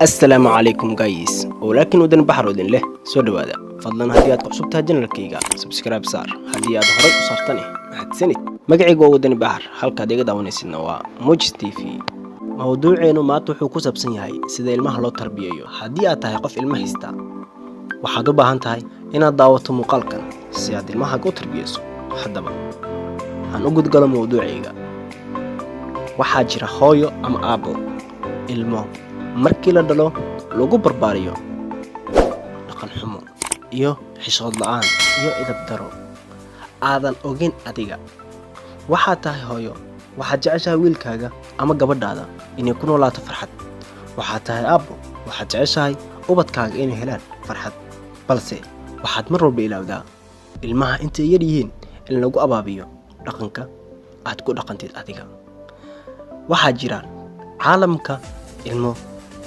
Assalaamu calaykum guys, walaalkiin Wadan Baxar idin leh soo dhowaada. Fadlan haddii aad ku cusub tahay channelkayga, subscribe saar. Haddii aad horay u saartane, mahadsanid. Magacayga waa Wadani Baxar, halkaad iga daawanaysidna waa Mojis TV. Mawduuceenu maanta wuxuu ku saabsan yahay sida ilmaha loo tarbiyeeyo. Haddii aad tahay qof ilmo haysta, waxaad u baahan tahay inaad daawato muuqaalkan si aad ilmahaaga u tarbiyeyso. Haddaba aan u gudgalo mawduucayga. Waxaa jira hooyo ama aabbo ilmo markii la dhalo lagu barbaariyo dhaqan xumo iyo xishood la'aan iyo idab daro aadan ogeyn. Adiga waxaad tahay hooyo, waxaad jeceshahay wiilkaaga ama gabadhaada inay ku noolaato farxad. Waxaad tahay aabbo, waxaad jeceshahay ubadkaaga inay helaan farxad, balse waxaad mar walba ilaawdaa ilmaha intay yar yihiin in lagu abaabiyo dhaqanka aad ku dhaqantid adiga. Waxaa jira caalamka ilmo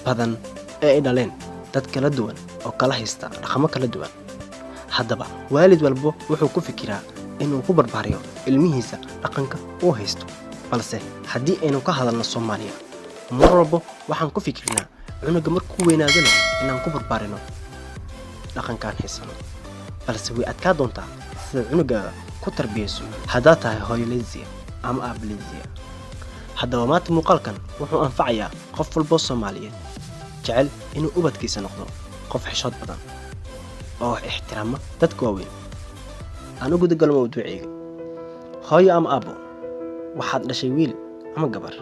badan ee ay dhaleen dad kala duwan oo kala haysta dhaqamo kala duwan. Haddaba waalid walbo wuxuu ku fikiraa inuu ku barbaariyo ilmihiisa dhaqanka uu haysto, balse haddii aynu ka hadalno Soomaaliya, mar walbo waxaan ku fikirnaa cunuga markuu weynaadona inaan ku barbaarino dhaqankaan haysano. Balse way adkaa doontaa sida cunugaaga ku tarbiyayso haddaad tahay hooyo lazy ama aab lazy. Haddaba maanta muuqaalkan wuxuu anfacayaa qof walboo Soomaaliyeed jecel inuu ubadkiisa noqdo qof xishood badan oo ixtiraama dadka waaweyn. Aan u gudagalo mawduucayga. Hooyo ama aabbo, waxaad dhashay wiil ama gabar.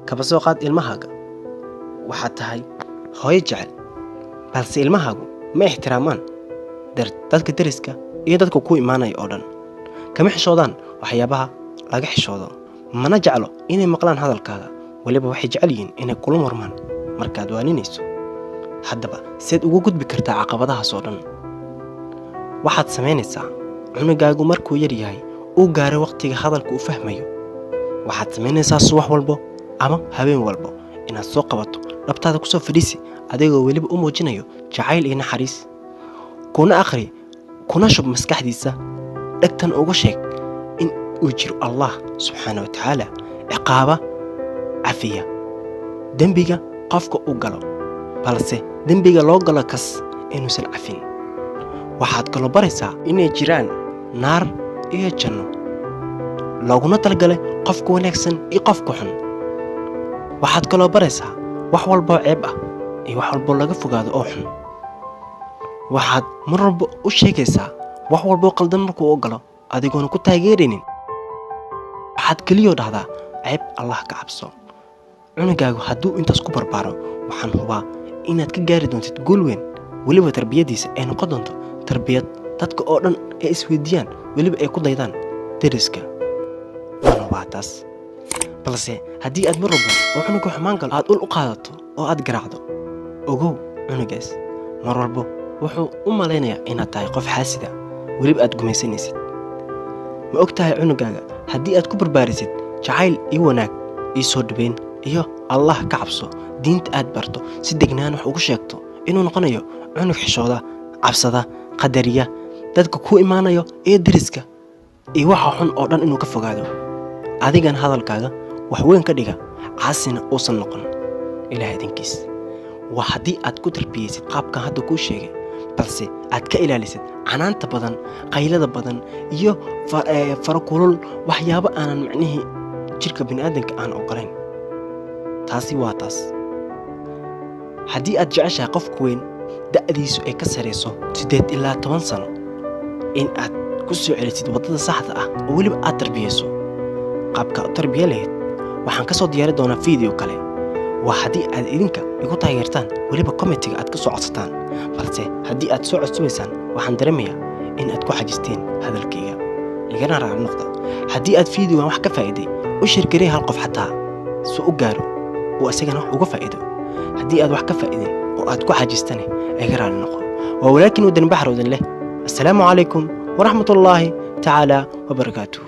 Kaba soo qaad ilmahaaga. Waxaad tahay hooyo jecel, balse ilmahaagu ma ixtiraamaan dadka deriska iyo dadka ku imaanaya oo dhan. Kama xishoodaan waxyaabaha laga xishoodo, mana jeclo inay maqlaan hadalkaaga. Weliba waxay jecel yihiin inay kula murmaan markaad waaninayso. Haddaba seed ugu gudbi kartaa caqabadahaas oo dhan? Waxaad samaynaysaa, cunugaagu markuu yar yahay, uu gaaray wakhtiga hadalka uu fahmayo, waxaad samaynaysaa subax walbo ama habeen walbo inaad soo qabato, dhabtaada kusoo fadhiisi, adigoo weliba u muujinayo jacayl iyo naxariis, kuna akhri, kuna shub maskaxdiisa, dhegtan uga sheeg in uu jiro Allah subxaana wa tacaala, ciqaaba, cafiya dembiga qofka u galo, balse dembiga loo galo kas inuusan cafin. Waxaad kaloo baraysaa inay jiraan naar iyo janno looguna talgalay qofka wanaagsan iyo qofka xun. Waxaad kaloo baraysaa wax walboo ceeb ah iyo wax walboo laga fogaado oo xun. Waxaad mar walba u sheegaysaa wax walboo qaldan markuu u galo, adigoona ku taageeraynin. Waxaad keliyoo dhahdaa, "Ceeb, Allah ka cabso." Cunugaagu hadduu intaas ku barbaaro, waxaan hubaa inaad ka gaari doontid guul weyn. Weliba tarbiyadiisa ay noqon doonto tarbiyad dadka oo dhan ay isweydiiyaan, weliba ay ku daydaan deriska. Waan hubaa taas. Balse haddii aad mar walba oo cunuga xumaan galo aad ul u qaadato oo aad garaacdo, ogow, cunugaas mar walbo wuxuu u malaynayaa inaad tahay qof xaasida, weliba aad gumaysanaysid. Ma og tahay, cunugaaga haddii aad ku barbaarisid jacayl iyo wanaag iyo soo dhaweyn iyo Allah ka cabso, diinta aad barto, si degnaan wax ugu sheegto, inuu noqonayo cunug xishooda, cabsada, qadariya dadka ku imaanayo iyo deriska, iyo waxa xun oo dhan inuu ka fogaado, adigana hadalkaaga wax weyn ka dhiga, caasina uusan noqon, Ilaah idinkiis. Waa haddii aad ku tarbiyeysid qaabkan hadda kuu sheegay, balse aad ka ilaalisid canaanta badan, qaylada badan iyo farakulul, waxyaabo aanan macnihii jirka bini'aadanka aan ogolayn. Taasi waa taas. Haddii aad jeceshahay qofka weyn da'diisu ay ka sarayso 8 ilaa 10 sano in aad ku soo celisid waddada saxda ah oo weliba aad tarbiyeyso, qaabka u tarbiye lahayd waxaan ka soo diyaari doonaa video kale. Waa haddii aad idinka igu taageertaan, weliba commentiga aad ka soo codsataan. Balse haddii aad soo codsubaysaan, waxaan dareemayaa in aad ku xajisteen hadalkayga, igana raali noqda. Haddii aad videogan wax ka faa'iiday, u share garee hal qof xataa si u gaaro uu isagana wax uga faa'iido. Haddii aad wax ka faa'iidin oo aad ku xajistane, iga raali noqo. Waa walaalkiin Wadan Baxar idin leh, assalaamu calaykum waraxmatullaahi tacaala wabarakaatuh.